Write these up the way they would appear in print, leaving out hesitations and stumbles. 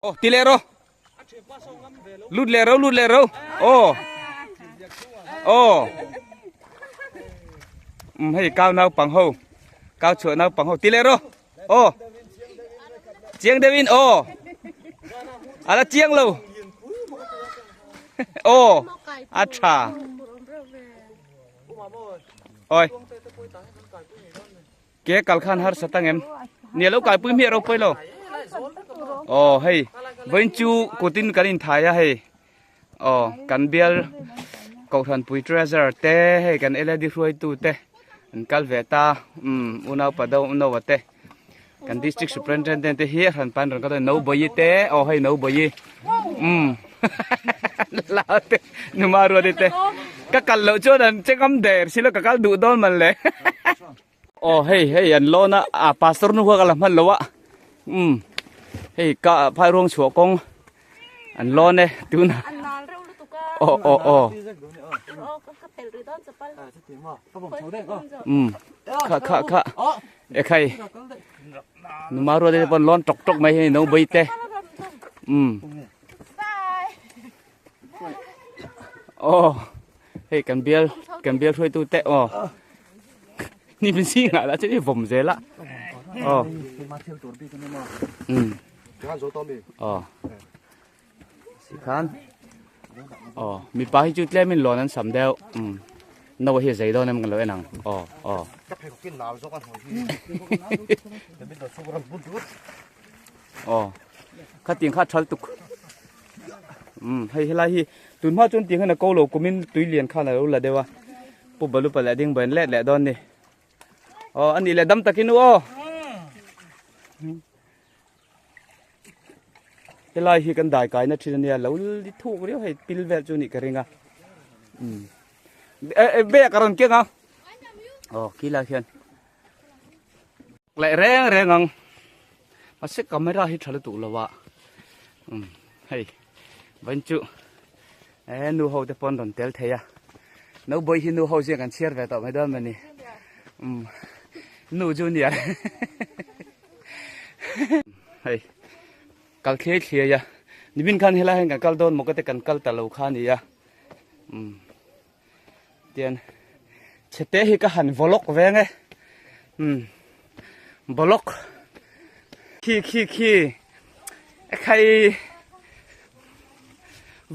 Oh, ti leh ro. Lut leh ro, lut leh ro. Oh. Oh. Um, hei kau nau pang ho. Kau chhuah nau pang ho. Ti leh ro. Oh. Chiang deuhin oh. Ala chiang lo. Oh. A tha. Oi. Ke kal khan harsa ta ngem. Nia lo kaipui hmiah ropui lo. Aw hei vawiin chu kutin kan inthai a hei. Aw kan bial kohhranpui treasurer te hei kan lad hruaitu te an kal ve ta umm unau pa do unawa te kan district superintendent te hi a hran pan rawn kal a Nobawi te aw hei Nobawi umm lau te numa ruati te ka kal loh chuan an che ngam der silo ka kal duh dawn man le. Aw hei hei an lawn a ah pastor nu kha ka la hman lo a umm hei ka phai ruang chhuah kawng an lawn e tuna An nal reuh lutuk a. aw aw aw Aw ka ka pel rih dawn chapal. umm kha kha kha e khai numa ruat te pawn lawn tawk tawk mai hei no bai te umm aw hei kan bial kan bial hruaitu te aw ni min si ngah la chu i vawm zel a aw um aw si khan aw mipa hi chu tlem in lawn an sam deuh um no hi zei dawn em kan lo en ang aw aw aw khatin kha thal tuk um hei helai hi tun hma chuan tiang hian a ko lo kumin tui lian khan a lo la deuh a Pu Balupa leh ding bain let leh dawn ni. Aw ani leh dam takin u aw. Helai hi kan dai kai na thin ania lo li thuk riau hei pil vel chu ni ka ring a. Um. E e be ka ron keng a. Aw kila khian. Leh reng reng ang. Mahse camera hi tha lutuk lo a. Um hei vain chu e nu ho te pawn rawn tel thei a. No bawi hi nu ho ziang kan chhiar ve tawh mai dawn mani. Um nu junior. Hei kal thliai thliai a. Nimin khan helai hian kan kal dawn maw ka te kan kal ta lo kha a ni a. Um Tian chhete hi ka han vawlawk ve ange umm vawlawk khi khi khi e khai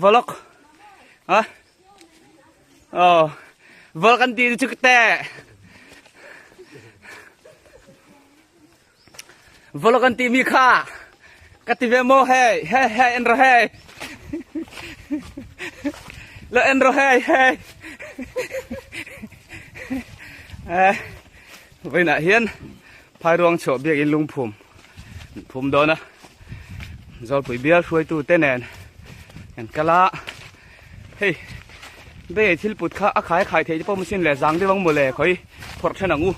vawlawk a aw vawlawk an tih chu te vawlawk an tih mi kha ka ti ve maw hei hei hei en rawh hei lo en rawh hei hei eh vawiinah hian phairuang chhuah biakin lungphum phum dawn a zawlpui bial hruaitu te nen an kal a hei be thil put kha a khai a khai theih te pawh machine leh zang deuh ang mawle khawi phawrh then ang u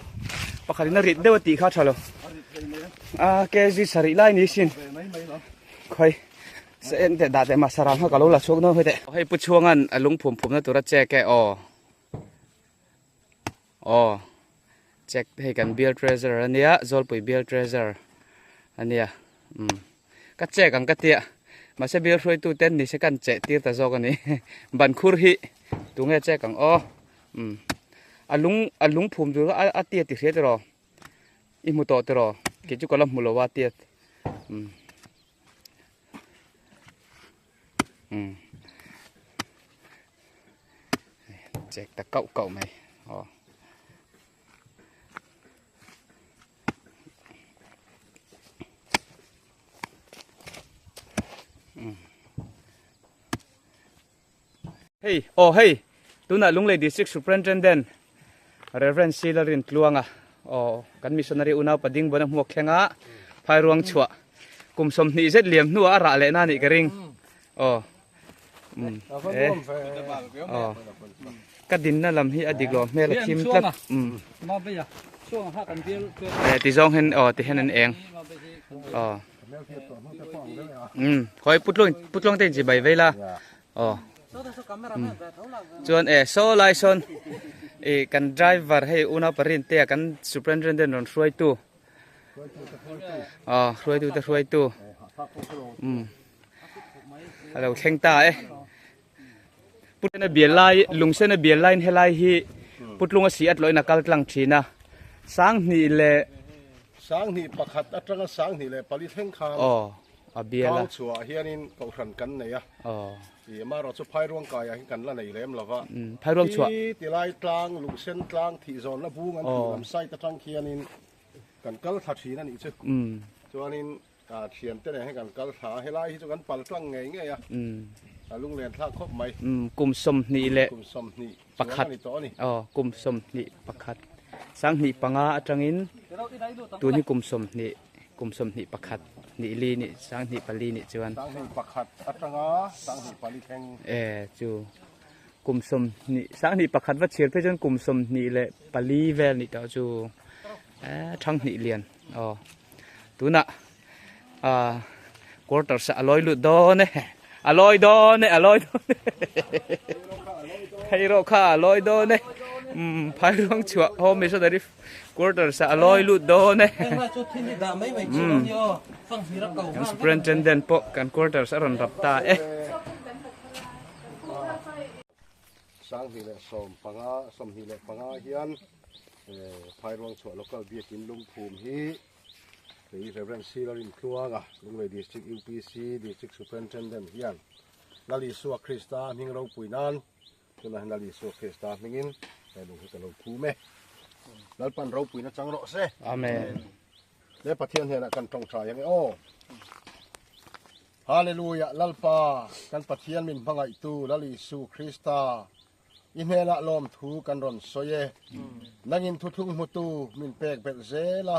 pakhat in a rit deuh a tih kha tha lo a kg sarih lai ni sin khawi se en teh dah teh mah sarang kha ka lo la chhuak dawn hei teh hei pu chhuangan a lung phum phum na tur a check e aw aw check hei kan bial treasure ania zawlpui bial treasure ania um Ka chek ang ka tia. Mahse bial hruaitu ten ni se kan cheh tir ta zawk a ni. Ban khur hi tunge chek ang aw. Um. A lung a lung phum tur a a tiat ti hria tiraw. I hmu tawh tiraw. Kei chu ka la hmu lo a tiat. Um. Um. Chek ta kauh kauh mai. Aw. Hei aw hei tunah Lunglei District Superintendent Reverend Sila Rintluanga aw kan missionary unau pading bona hmuak thlenga phairuang chhuah kum 20 zet liam hnuah a rah leh na nih ka ring aw um e aw ka dinna lam hi a dik lo hmel a thim tlat um e ti zawng hian aw ti hian an eng aw um khawi putlung putlung te in chi bai vei la aw chuan e saw lai sawn e kan driver hei unau parin te kan superintendent rawn hruaitu aw hruaitu te hruaitu um. A lo thleng ta e. Putena bial lai lungsena bial laiin helai hi putlunga si a tlawhin a kal tlang thin a. Sanghnih leh. Sanghnih pakhat atanga sanghnih leh pali thleng khan Aw a bial a. Kang chhuah hianin kohhran kan nei a. Aw. Ih amaherawh chu Phairuang kaiah hian kan la nei lem lo va. Phairuang chhuah. Khi tilai tlang lungsen tlang thih zawnna bung an tih lam side atang khianin kan kal thla thin a nih chu. Chuanin Thiante nen hian kan kal thla a, helai hi chu kan pal tlang ngei ngei a, a lunglen thlak khawp mai. Kum 20 leh Kum 20 pakhat chuang a ni tawh a ni. Aw, kum 21, 25 atangin tun hi kum 20, kum 21, nih li nih, 24 nih chuan. 21 atanga 24 thleng. E chu kum 20, 21 va chhiar phei chuan kum 24 vel nih tawh chu e thanghnih lian aw. Tunah ah quarters ah a lawi lut dawn e a lawi dawn e a lawi dawn e hei rawh kha a lawi dawn e umm phairuang chhuah home missionary quarters ah a lawi lut dawn e umm kan superintendent pawh kan quarters a rawn rap ta e. 2015 25 hian Phairuang chhuah local biakin lungphum hi kei Rev. Sir Rintluanga, Lunglei District UPC District Superintendent hian Lal Isua Krista hming ropui nan tunah hian Lal Isua Krista hmingin he lung hi ka lo phum e. Lalpan ropuina chang rawh se. Amen. Le Pathian hnenah kan tawngtai ang e aw. Hallelujah Lalpa kan Pathian min hmangaihtu Lal Isu Krista I hnenah lawmthu kan rawn sawi e. Nangin thuthlung hmutu min pek belh zel a.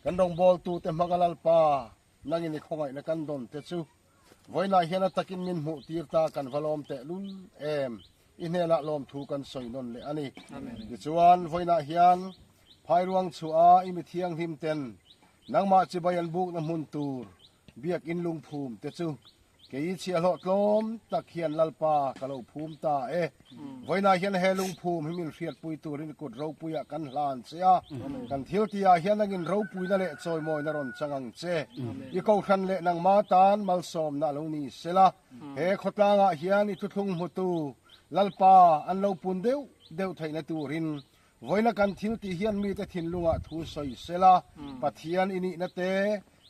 Kan rawngbawltute hmanga Lalpa, nangin i khawngaihna kan dawn te chu vawiinah hian a takin min hmuh tir ta kan va lawm teh lul em. I hnenah lawmthu kan sawi nawn leh a ni. Tichuan, vawiinah hian phairuang chhuah a i mi thianghlim ten nangmah chibai an bukna hmun tur biakin lungphum te chu Kei chhiahhlawh tlawm tak hian Lalpa ka lo phum ta e. Vawiinah hian he lungphum hi min hriatpui turin kut ropuiah kan hlan che a. Kan thil tihah hian nangin ropuina leh chawimawina rawn chang ang che. I kohhran leh nangma tan malsawmna a lo ni sela. He khawtlangah hian i thuthlung hmutu Lalpa an lo pun deuh deuh theihna turin Vawiina kan thil tih hian mite thinlungah thu sawi sela, Pathian i nihna te,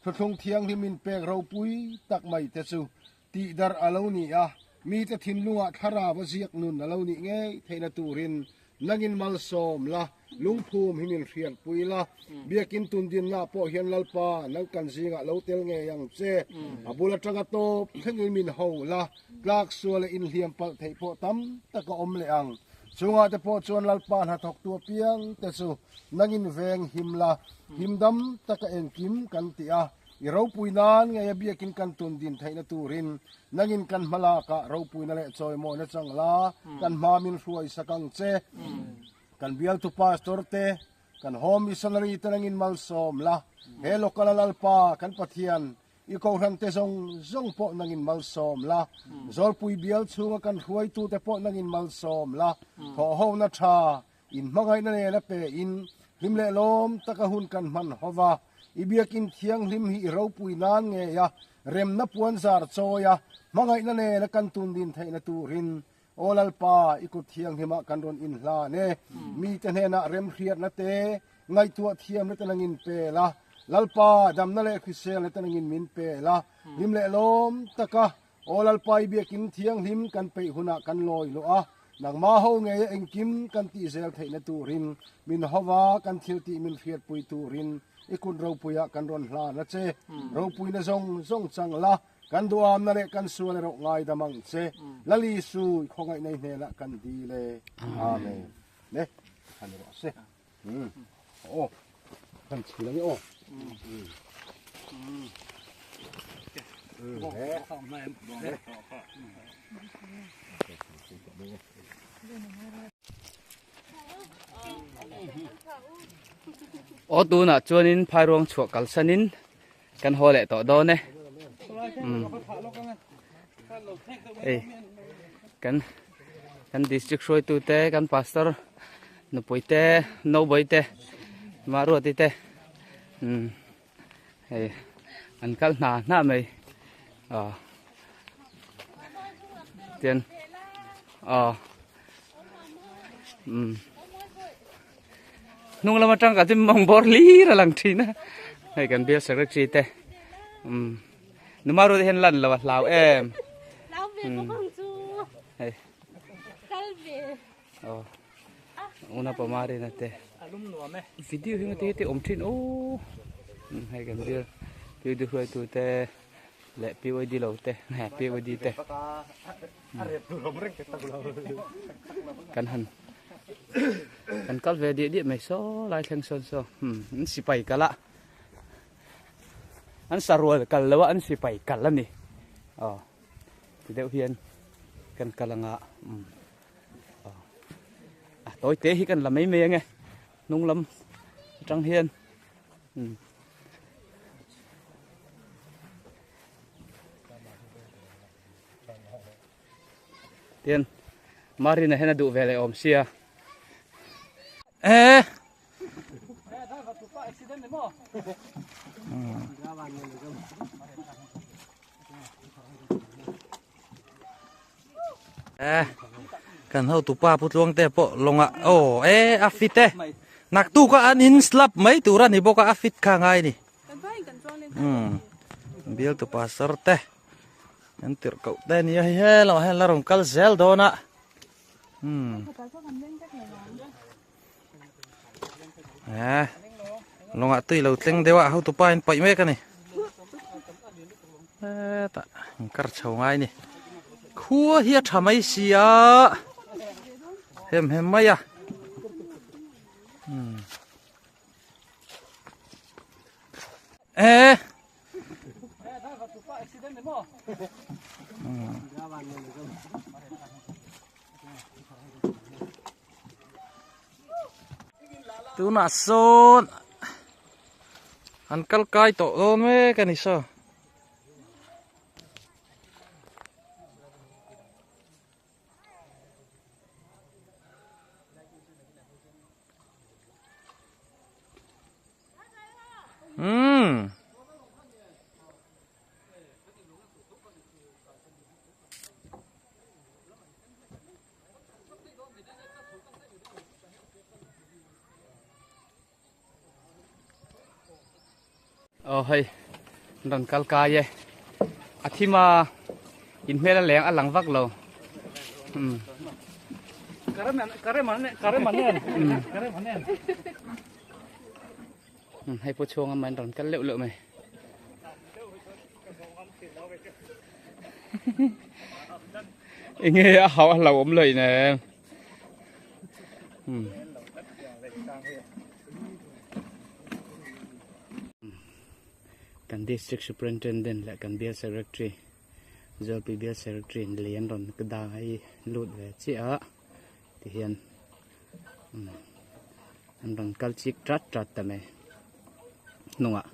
thuthlung thianghlim in pek ropui tak mai te chu tihdarh a lo ni a, mite thinlungah thlarau a ziak nun a lo nih ngei theihna turin nangin malsawm la, lungphum hi min hriatpui la, biakin tundinna pawh hian Lalpa nang kan zingah lo tel ngei ang che, a bul atanga tawp thlengin min ho la, tlak sual leh inhliam palh theih pawh tam tak a awm leh ang. Chungah te pawh chuan Lalpa hnathawktu apiang te chu nangin veng him la, him dam taka engkim kan ti a, i ropui nan ngei a biakin kan tun din theihna turin nangin kan hma lakah ropuina leh chawimawina chang la, kan hma min hruai sak ang che. Kan bialtu pastor te, kan home missionary te nangin malsawm la, he local a Lalpa kan Pathian I kohhrante zawng zawng pawh nangin malsawm la, Zawlpui bial chhunga kan hruaitute pawh nangin malsawm la, thawhhona tha, inhmangaihna nena pein, hlim leh lawm taka hun kan hman ho va. I biakin thianghlim hi i ropui nan ngei a, remna puanzar chawi a, hmangaihna nena kan tundin theihna turin Aw Lalpa, i kut thianghlimah kan rawn inhlan e. Mite hnenah remhriatna te, ngaihtuah thiamna te nangin pe la. Lalpa, damna leh hriselna te nangin min pe la. Hlim leh lawm taka Aw Lalpa i biakin thianghlim kan peih hunah kan lawi luh a, nangmah ho ngeia engkim kan tih zel theihna turin min hova kan thil tih min hriatpui turin i kut ropuiah kan rawn hlan a che. Ropuina zawng zawng chang la. Kan duhamna leh kan sual erawh ngaidam ang che. Lal Isu i khawngaihna i hnenah kan dil e. Amen. Ne, han rawh se. Um. Aw. Kan chhil ange aw. Um. Aw tunah chuanin phairuang chhuah kalsanin Kan haw leh tawh dawn e. Ei kan kan district hruaitu te kan pastor nupui te noboi te maruati te um hei an kal hna hna mai ah. Tian aw um hnung lam atang ka chim mawng bawr hlir a lang thin a hei kan bial secretary te um numaru te hian lan lo a hlau em Hlau ve bawk ang chu. Hei. Kal ve. Aw. Una pamari na te. Video hi te te om thin o. Hei kan bial PUD hruai tu te leh PYD lo te he PYD te. Kan han kan kal ve diah diah mai saw lai thleng sawn saw. An sipai kal a. An sarual kal lo a an sipai kal a ni. Aw. Ti deuh hian kan kal anga umm a tawi te hi kan la mai mai ange hnung lam atang hian umm tian Marina hian a duh ve leh awm sia e Eh, kan ho tupa pu tluang te pawh lawngah aw e a fit e naktuk a an in slap mai tur a ni bawk a a fit kha ngai ni um bial tupa sar te an tirh koh te a ni a hei he lamah hian la rawn kal zel dawn a um Eh, lawngah tui lo tleng deuh a hotupa in paih mek a ni. Hetah in kar chho ngai ni. Khua hi a tha mai si a. Hem hem mai a. Hmm. Eh. Hmm. Tunah sawn an kal kai tawh dawn mek a ni saw. Umm. Aw hei rawn kal kai e a thim a in hmel a leng a lang vak lo um um hei pawh chhuang a man rawn kal leuh leuh mai. Enge a hau a hlau awm lo in em. Hmm. Kan district superintendent leh kan bial secretary Zawlpui bial secretary in lei an rawn da hei lut ve chiah a tihian an rawn kal chik chat chat ta mai hnungah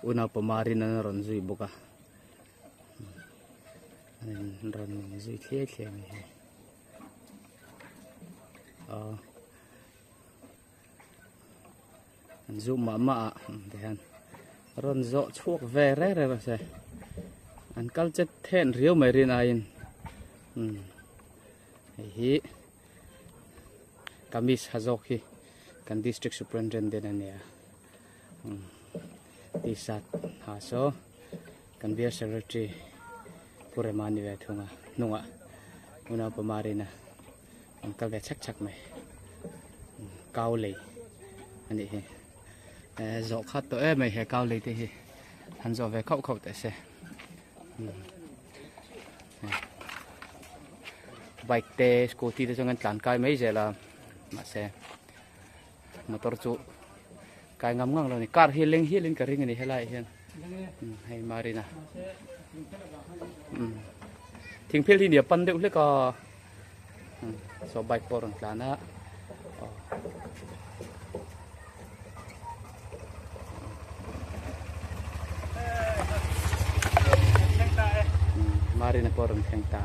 unau pawmarin an rawn zui bawk a an rawn zui thliai thliai mai hi aw an zu mah mah a tihian rawn zawh chhuak ve reng reng rawh se an kal chet then riau mai rin aiin hei hi. Kamis ha zawk hi kan district superintendent a nia t-shirt ha saw kan bial secretary Pu Rema a ni ve thung a hnungah unau Pamarina an kal ve chhak chhak mai kau lei a nih hi zawh khat tawh em mai he kau lei te hi han zawh ve khauh khauh teh se. Bike te scooty te chuan kan tlan kai mai zel a mahse motor chu kai ngam ngang lo a ni car hi leng hialin ka ring a ni helaiah hian hei marina thingphel hi nia pan deuh hlek a saw bike pawh a rawn tlan a. Marina pawh rawn thleng ta.